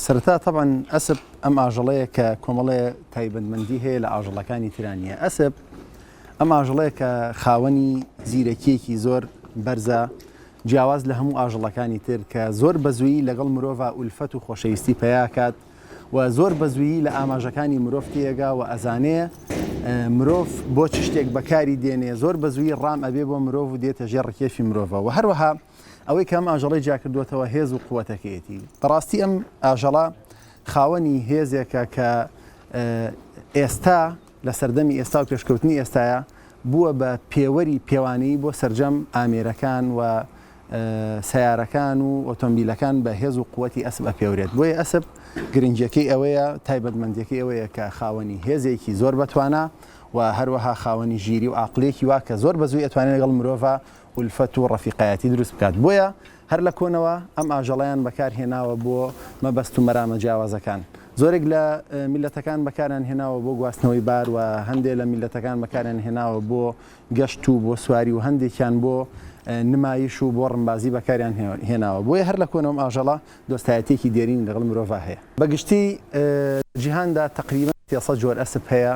سەرەتا تەبعەن ئەسپ ئەم ئاژەڵەیە کە کۆمەڵێ تایبەتمەندی هەیە لە ئاژەڵەکانی ترا نییە. ئەسپ ئەم ئاژەڵەیە کە خاوەنی زیرەکییەکی زۆر بەرزە، جیاواز لە هەموو ئاژەڵەکانی تر کە زۆر بە زوویی لەگەڵ مرۆڤا ئولفەت و خۆشەویستی پەیا کات و زۆر بە زوویی لە ئاماژەکانی مرۆڤ تێگا و ئەزانێ مرۆڤ بۆ چ شتێک بەکاری دێنێ، زۆر بە زوویی ڕام ئەبێ بۆ مرۆڤ و دێتە ژێر ڕکێفی مرۆڤەوە. هەروەها ئەوەی کە ئەم ئاژەڵەی جیاکردووەتەوە هێز و قوەتەکەیەتی. بەڕاستی ئەم ئاژەڵە خاوەنی هێزێکە کە ئێستا لە سەردەمی ئێستا و پێشکەوتنی ئێستایا بووە بە پێوەری پێوانەیی بۆ سەرجەم ئامێرەکان و سەیارەکان و ئۆتۆمبیلەکان بە هێز و قوەتی ئەسپ ئەپێورێت. بۆیە ئەسپ گرنگیەکەی ئەوەیە، تایبەتمەندیەکەی ئەوەیە کە خاوەنی هێزێکی زۆر بەتوانا و هەروەها خاوەنی ژیری و عاقڵیەکی وا کە زۆر بەزووی ئەتوانێت لەگەڵ مرۆڤا ئولفەت و ڕەفیقایەتی دروست بکات، بۆیە هەر لە کۆنەوە ئەم ئاژەڵەیان بەکار هێناوە بۆ مەبەست و مەرامە جیاوازەکان. زۆرێک لە میللەتەکان بەکاریان هێناوە بۆ گواستنەوەی بار و هەندێ لە میللەتەکان بەکاریان هێناوە بۆ گەشت و بۆ سواری و هەندێکیان بۆ نمایش و بۆ ڕمبازی بەکاریان هێناوە. بۆیە هەر لە کۆنەوە ئەم ئاژەڵە دۆستایەتییەکی دێرینی لەگەڵ مرۆڤا هەیە. بە گشتی لە جیهاندا تەقریبەن 300 جۆر ئەسپ هەیە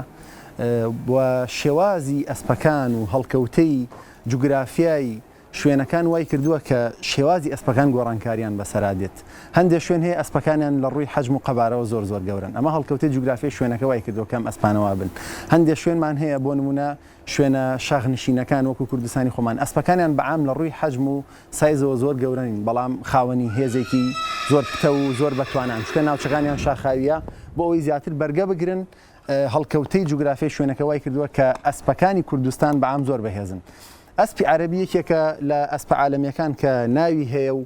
و شێوازی ئەسپەکان و هەڵکەوتەی جوگرافیای شوێنەکان وای کردووە کە شێوازی ئەسپەکان گۆڕانکاریان بەسەرا دێت. هەندێک شوێن هەیە ئەسپەکانیان لە ڕووی حەجم و قەبارەوە زۆر زۆر گەورەن. ئەمە هەڵکەوتەی جوگرافیای شوێنەکە وای کردووە کە ئەم ئەسپانە وا بن. هەندێک شوێنمان هەیە بۆ نموونە شوێنە شاخنشینەکان وەکو کوردستانی خۆمان ئەسپەکانیان بە عام لە ڕووی حەجم و سایزەوە زۆر گەورە نین بەڵام خاوەنی هێزێکی زۆر پتەو و زۆر بەتوانان چونکە ناوچەکانیان شاخاوییە بۆ ئەوەی زیاتر بەرگە بگرن هەڵکەوتەی جوگرافیای شوێنەکە وای کردووە کە ئەسپەکانی کوردستان بە عام زۆر بەهێزن. ئەسپی عەرەبی یەکێکە لە ئەسپە عالەمییەکان کە ناوی هەیە و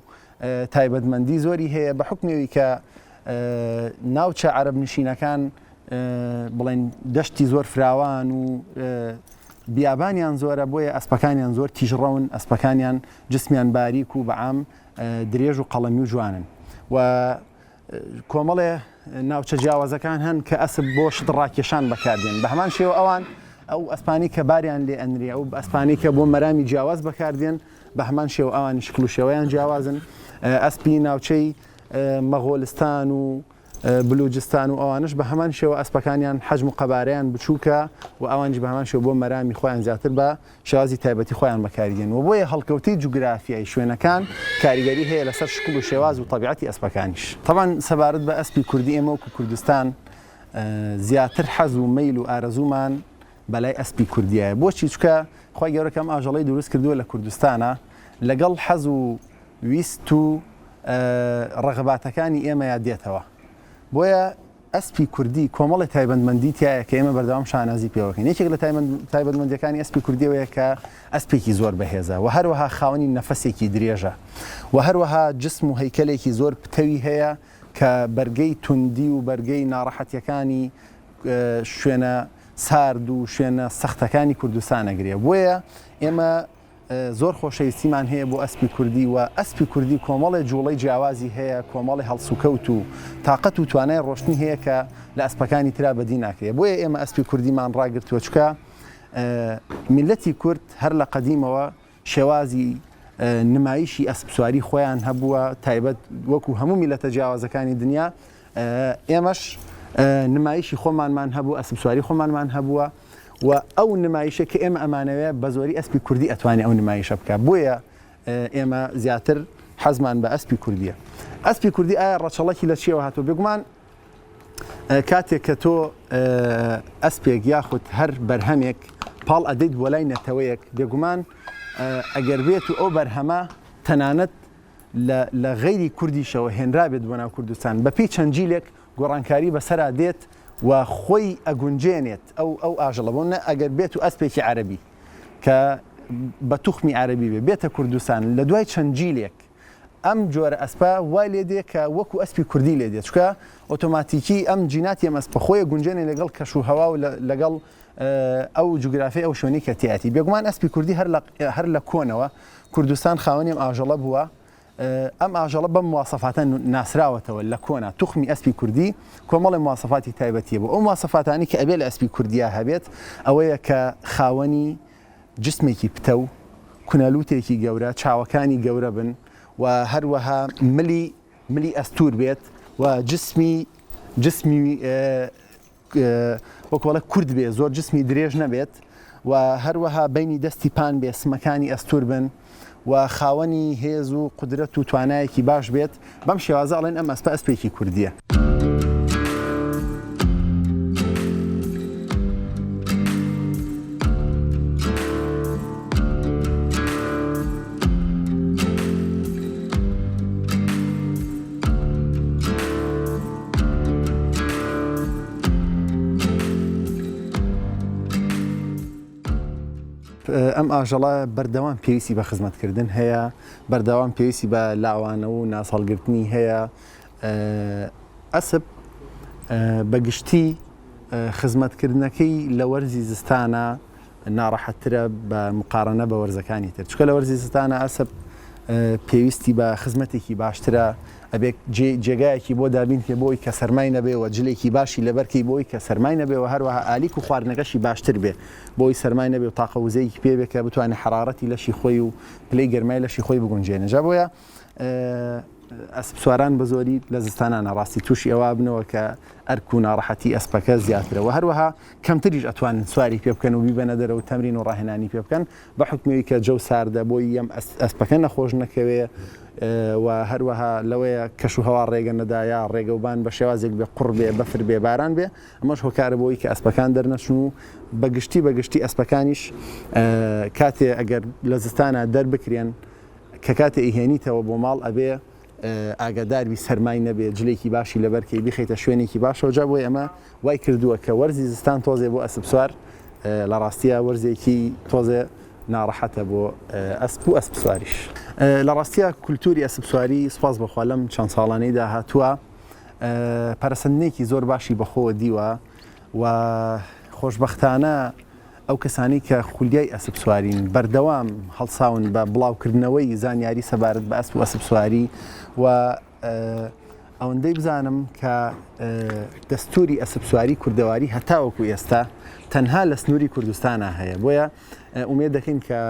تایبەتمەندی زۆری هەیە بە حوکمی ئەوی کە ناوچە عەرەب نشینەکان بڵێن دەشتی زۆر فراوان و بیابانیان زۆرە بۆیە ئەسپەکانیان زۆر تیژڕەون ئەسپەکانیان جسمیان باریک و بەعام درێژ و قەڵەمی و جوانن و کۆمەڵێ ناوچە جیاوازەکان هەن کە ئەسپ بۆ شت ڕاکێشان بەکاردێن بە هەمان شێوە ئەوان ئەو ئەسپانی کە باریان لێ ئەنرێ ئەو ئەسپانی کە بۆ مەرامی جیاواز بەکاردێن بە هەمان شێوە ئەوانی شکل و شێوەیان جیاوازن ئەسپی ناوچەی مەغۆلستان و بلوجستان و ئەوانش بە هەمان شێوە ئەسپەکانیان حەجم و قەبارەیان بچووکە و ئەوانیش بە هەمان شێوە بۆ مەرامی خۆیان زیاتر بە شێوازی تایبەتی خۆیان بەکاری دێن و بۆیە هەڵکەوتەی جوگرافیای شوێنەکان کاریگەری هەیە لەسەر شکڵ و شێواز و تەبیعەتی ئەسپەکانیش. تەبعەن سەبارەت بە ئەسپی کوردی ئێمە وەکو کوردستان زیاتر حەز و مەیل و ئارەزوومان بەلای ئەسپی کوردیایە بۆچی چونکە خوای گەورە کە ئەم ئاژەڵەی دروست کردووە لە کوردستانا لەگەڵ حەز و ویست و ڕەغباتەکانی ئێمەیا دێتەوە بۆیە ئەسپی کوردی کۆمەڵێ تایبەتمەندی تیایە کە ئێمە بەردەوام شانازی پێوەکەین. یەکێک لە تایبەتمەندییەکانی ئەسپی کوردی ئەوەیە کە ئەسپێکی زۆر بەهێزە و هەروەها خاوەنی نەفەسێکی درێژە و هەروەها جسم و هەیکەلێکی زۆر پتەوی هەیە کە بەرگەی توندی و بەرگەی ناڕەحەتییەکانی شوێنە سارد و شوێنە سەختەکانی کوردستان ئەگرێ. بۆیە ئێمە زۆر خۆشەویستیمان هەیە بۆ ئەسپی کوردی و ئەسپی کوردی کۆمەڵێ جوڵەی جیاوازی هەیە، کۆمەڵێ هەڵسوکەوت و تاقەت و توانای ڕۆشتنی هەیە کە لە ئەسپەکانی ترا بەدی ناکرێ. بۆیە ئێمە ئەسپی کوردیمان ڕاگرتووە چونکە میللەتی کورد هەر لە قەدیمەوە شێوازی نمایشی ئەسپسواری خۆیان هەبووە تایبەت وەکو هەموو میللەتە جیاوازەکانی دنیا ئێمەش نمایشی خۆمانمان هەبوو، ئەسپسواری خۆمانمان هەبووە و ئەو نمایشە کە ئێمە ئەمانەوێ بە زۆری ئەسپی کوردی ئەتوانێ ئەو نمایشە بکا بۆیە ئێمە زیاتر حەزمان بە ئەسپی کوردیە. ئەسپی کوردی ئایا ڕەچەڵەکی لە چیەوە هاتووە؟ بێگومان کاتێک کە تۆ ئەسپێک یاخود هەر بەرهەمێک پاڵ ئەدەیت بۆ لای نەتەوەیەک بێگومان ئەگەر بێت و ئەو بەرهەمە تەنانەت لە لە غەیری کوردیشەوە هێنرابێت بۆ ناو کوردستان بە پێی چەند جیلێک گۆڕانکاری بەسەرا دێت و خۆی ئەگونجێنێت ئەو ئەو ئاژەڵە بۆ نە ئەگەر بێت و ئەسپێکی عەرەبی کە بە توخمی عەرەبی بێ بێتە کوردستان لە دوای چەند جیلێک ئەم جۆرە ئەسپە وای لێ دێ کە وەکو ئەسپی کوردی لێ دێت چونکە ئۆتۆماتیکی ئەم جیناتی ئەم ئەسپە خۆی ئەگونجێنێ لەگەڵ کەش و هەوا و لەگەڵ ئەو جوگرافیای ئەو شوێنەی کە تیایەتی بێگومان ئەسپی کوردی هەر لە هەر لە کۆنەوە کوردستان خاوەنی ئەم ئاژەڵە بووە، ئەم ئاژەڵە بەم مواسەفاتە ناسراوەتەوە لە کۆنا توخمی ئەسپی کوردی کۆمەڵێ مواسەفاتی تایبەتیە بۆ ئەو مواسەفاتانی کە ئەبێ لە ئەسپی کوردیا هەبێت ئەوەیە کە خاوەنی جسمێکی پتەو، کونەلوتێکی گەورە، چاوەکانی گەورە بن و هەروەها ملی ملی ئەستوور بێت و و جسمی جسمی وەکو ئەڵێ کورت بێ زۆر جسمی درێژ نەبێت و هەروەها بینی دەستی پان بێ سمەکانی ئەستور بن و خاوەنی هێز و قودرەت و توانایەکی باش بێت بەم شێوازە ئەڵێن ئەم ئەسپە ئەسپێکی کوردیە. ئەم ئاژەڵە بەردەوام پێویستی بە خزمەتکردن هەیە، بەردەوام پێویستی بە لاوانەوە و نازهەڵگرتنی هەیە. ئەسپ بە گشتی خزمەتکردنەکەی لە وەرزی زستانە ناڕەحەتترە بە مقارەنە بە وەرزەکانی تر چونکە لە وەرزی زستانە ئەسپ پێویستی بە خزمەتێکی باشترە ئەبێ جێگایەکی بۆ دابین کێ بۆی کە سەرمای نەبێ و جلێکی باشی لەبەرکەی بۆی کە سەرمای نەبێ و هەروەها ئالیک و خواردنەکەشی باشتر بێ بۆی سەرمای نەبێ و تاقە وزەیەکی پێ بێ کە بتوانێ حەرارەتی لەشی خۆی و پلەی گەرمای لەشی خۆی بگونجێنێ جا بۆیە ئەسپ سواران بە زۆری لە زستانانە ڕاستی تووشی ئەوە بنەوە کە ئەرک و ناڕەحەتی ئەسپەکە زیاترە و هەروەها کەمتریش ئەتوانن سواری پێ بکەن و بیبەنە دەرەوە و تەمرین و ڕاهێنانی پێ بکەن بە حوکمی کە جەو ساردە بۆی یەم ئەسپەکە نەخۆش نەکەوێ و هەروەها لەوەیە کەش و هەوا ڕێگە نەدا یا ڕێگەوبان بە شێوازێک بێ قوڕ بێ بەفر بێ باران بێ ئەمەش هۆکارە بۆی کە ئەسپەکان دەرنەچن و بەگشتی بەگشتی ئەسپەکانیش کاتێ ئەگەر لە زستانە دەربکرێن کە کاتێ ئیهێنیتەوە بۆ ماڵ ئەبێ ئاگاداربی سەرمای نەبێ جلێکی باشی لەبەر کەی بیخەیتە شوێنێکی باشەوە جا بۆیە ئەمە وای کردووە کە وەرزی زستان تۆزێ بۆ ئەسپ سوار لە ڕاستیا وەرزێکی تۆزێ ناڕەحەتە بۆ ئەسپ و ئەسپ سواریش. لە ڕاستیا کولتوری ئەسپ سواری سوپاس بۆ خوا لەم چەند ساڵانەی داهاتووە پەرەسەندنێکی زۆر باشی بەخۆوە دیوە و خۆشبەختانە ئەو کەسانەی کە خولیای ئەسپ سوارین بەردەوام هەڵساون بە بڵاوکردنەوەی زانیاری سەبارەت بە ئەسپ و ئەسپ سواری و ئەوەندەی بزانم کە دەستوری ئەسپ سواری کوردەواری هەتاوەکو ئێستا تەنها لە سنووری کوردستانە هەیە بۆیە ئومێد دەکەین کە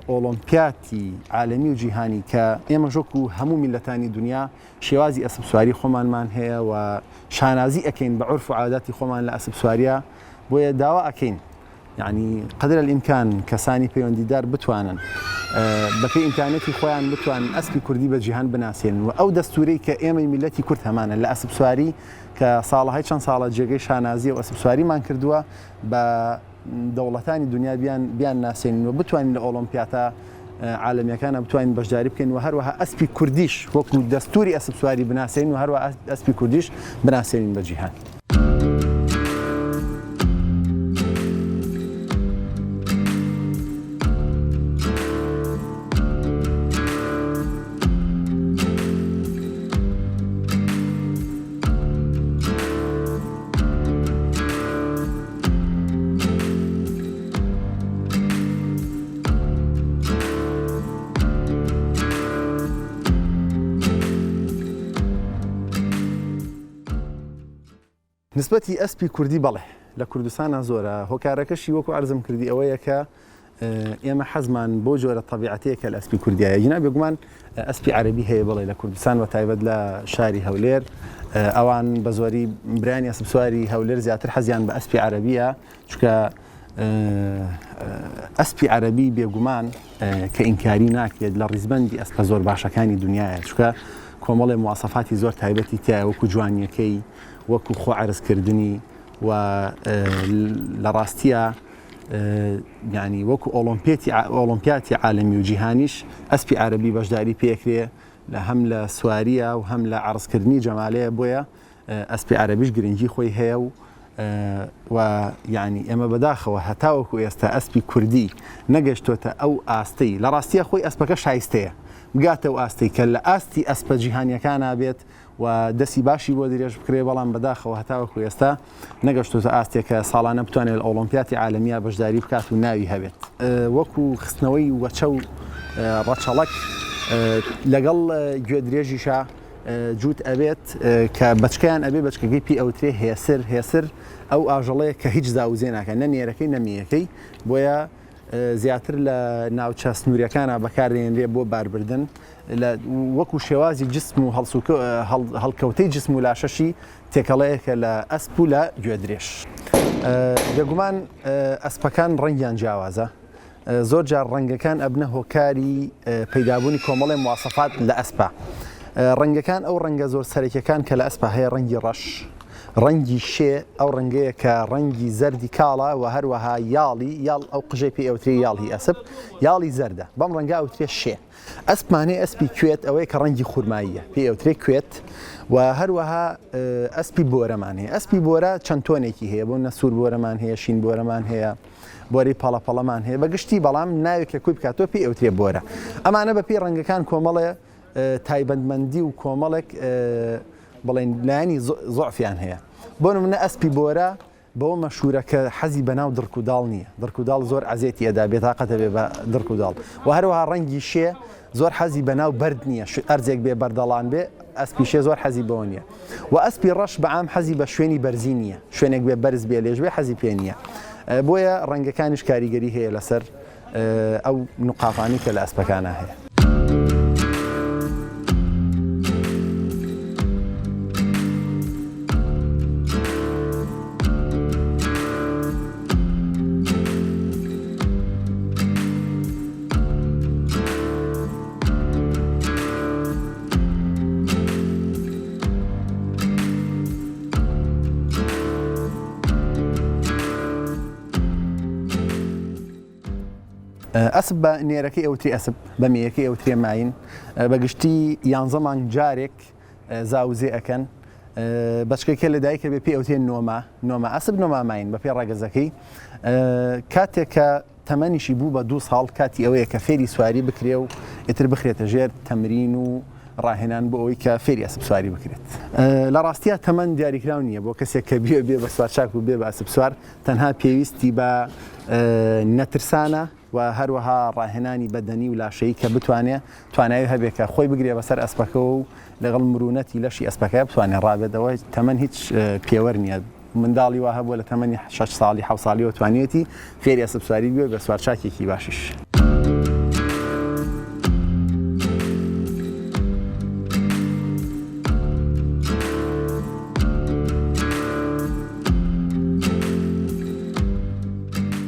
ئۆڵۆمپیاتی عالەمی و جیهانی کە ئێمە وەکو هەموو میلەتانی دنیا شێوازی ئەسپ سواری خۆمانمان هەیە و شانازی ئەکەین بە عورف و عاداتی خۆمان لە ئەسپ سواریا بۆیە داوا ئەکەین یعنی قدر الامکان کەسانی پەیوەندیدار بتوانن بەپێی ئیمکانەتی خۆیان بتوانن ئەسپی کوردی بە جیهان بناسێنن و ئەو دەستورەی کە ئێمەی میلەتی کورد هەمانە لە ئەسپ سواری کە ساڵەهای چەند ساڵە جێگەی شانازیە و ئەسپ سواریمان کردووە بە دەوڵەتانی دنیا بیان بیان ناسێنین و بتوانین لە ئۆڵۆمپیاتە عالەمیەکانە بتوانین بەشداری بکەین و هەروەها ئەسپی کوردیش وەکو دەستوری ئەسپ سواری بناسێنین و هەروەها ئەسپی کوردیش بناسێنین بە جیهان. نسبەتی ئەسپی کوردی بەڵێ لە کوردستانا زۆرە هۆکارەکەشی وەکو عەرزم کردی ئەوەیە کە ئێمە حەزمان بۆ جۆرە تەبیعەتەیە کە لە ئەسپی کوردیایە جنا بێگومان ئەسپی عەربی هەیە بڵێ لە کوردستان بە تایبەت لە شاری هەولێر ئەوان بە زۆری برانی ئەسپ سواری هەولێر زیاتر حەزیان بە ئەسپی عەربیە چونکە ئەسپی عەربی بێگومان کە ئینکاری ناکرێت لە ڕیزبەندی ئەسپە زۆر باشەکانی دنیاە چونکە کۆمەڵێ مواسەفاتی زۆر تایبەتی تایە وەکو جوانیەکەی وەکو خۆ عەرزکردنی و لە ڕاستیە یعنی وەکو ئۆڵۆمپێتی ئۆڵۆمپیاتی عالەمی و جیهانیش ئەسپی عەرەبی بەشداری پێکرێ لە هەم لە سواریە و هەم لە عەرزکردنی جەمالەیە بۆیە ئەسپی عەرەبیش گرنگی خۆی هەیە و و یعنی ئێمە بەداخەوە هەتاوەکو ئێستا ئەسپی کوردی نەگەشتۆتە ئەو ئاستەی لە ڕاستیە خۆی ئەسپەکە شایستەیە بگاتە ئەو ئاستەی کە لە ئاستی ئەسپە جیهانیەکانا بێت و دەستی باشی بۆ درێژ بکرێ بەڵام بەداخەوە هەتاوەکو ئێستا نەگەشتۆتە ئاستێک کە ساڵانە بتوانێت لە ئۆڵۆمپیاتی عالەمییا بەشداری بکات و ناوی هەبێت. وەکو خستنەوەی وەچە و ڕەچەڵەک لەگەڵ گوێدرێژیشا جووت ئەبێت کە بەچکەیان ئەبێ بەچکەکەی پێی ئەوترێ هێسر، هێسر ئەو ئاژەڵەیە کە هیچ زاوزێ ناکات نە نێرەکەی نە مێیەکەی بۆیە. زیاتر لە ناوچە سنووریەکانە بەکاردێنرێ بۆ باربردن لە وەکو شێوازی جسم و هەڵکەوتەی جسم و لاشەشی تێکەڵەیەکە لە ئەسپ و لە گوێدرێژ. بێگومان ئەسپەکان ڕەنگیان جیاوازە، زۆر جار ڕەنگەکان ئەبنە هۆکاری پەیدابوونی کۆمەڵێ مواسەفات لە ئەسپا. ڕەنگەکان ئەو ڕەنگە زۆر سەرەکیەکان کە لە ئەسپا هەیە ڕەنگی ڕەش، ڕەنگی شێ ئەو ڕەنگەیە کە ڕەنگی زەردی کاڵە و هەروەها یاڵی یاڵ ئەو قژەی پێی ئەوترێ یاڵ هی ئەسپ یاڵی زەردە بەم ڕەنگە ئەوترێ شێ. ئەسپمان هەیە ئەسپی کوێت ئەوەیە کە ڕەنگی خورماییە پێی ئەوترێ کوێت و هەروەها ئەسپی بۆرەمان هەیە ئەسپی بۆرە چەند تۆنێکی هەیە بۆ نەسوور بۆرەمان هەیە شین بۆرەمان هەیە بۆری پەڵەپەڵەمان هەیە بە گشتی بەڵام ناوێک کە کوی بکاتەوە پێی ئەوترێ بۆرە ئەمانە بە پێی ڕەنگەکان کۆمەڵێ تایبەتمەندی و کۆمەڵێک بڵێن لایەنی زۆعفیان هەیە بۆ نمونە ئەسپی بۆرە بەوە مەشهورە کە حەزی بە ناو دڕک و داڵ نییە، دڕک و داڵ زۆر عەزێتی ئەدا، بێتاقەت ئەبێ بە دڕک و داڵ و هەروەها ڕەنگی شێ زۆر حەزی بە ناو بەرد نییە، ئەرزێک بێ بەردەڵان بێ ئەسپی شێ زۆر حەزی بەوە نییە و ئەسپی ڕەش بە عام حەزی بە شوێنی بەرزی نییە، شوێنێک بێ بەرز بێ لێژ بێ حەزی پێ نییە. بۆیە ڕەنگەکانیش کاریگەری هەیە لەسەر ئەو نوقافانەی کە لە ئەسپەکانا هەیە. ئەسپ بە نێرەکەی ئەوتری ئەسپ بە مێیەکەی ئەوترێ ماین بە گشتی یانزە مانگ جارێک زاوزێ ئەکەن بەچکەکە لە دایکە بێ پێ ئەوتێ نۆما نۆما ئەسپ نۆما ماین بە پێ ڕەگەزەکەی کاتێک کە تەمەنیشی بوو بە دوو ساڵ کاتی ئەوەیە کە فێری سواری بکرێ و ئیتر بخرێتە ژێر تەمرین و ڕاهێنان بۆ ئەوەی کە فێری ئەسپ سواری بکرێت. لە ڕاستیا تەمەن دیاریکراو نییە بۆ کەسێک کە بیەوێ بێ بە سوارچاک و بێ بە ئەسپ سوار تەنها پێویستی بە نەترسانە و هەروەها ڕاهێنانی بەدەنی و لاشەیی کە بتوانێ توانایی هەبێ کە خۆی بگرێ بەسەر ئەسپەکەوە و لەگەڵ مرونەتی لەشی ئەسپەکە بتوانێ ڕابێتەوە تەمەن هیچ پێوەر نییە منداڵی وا هەبووە لە تەمەنی شەش ساڵی حەوت ساڵیەوە توانیویەتی فێری ئەسپ سواری بێ و بە سوارچاکێکی باشیش.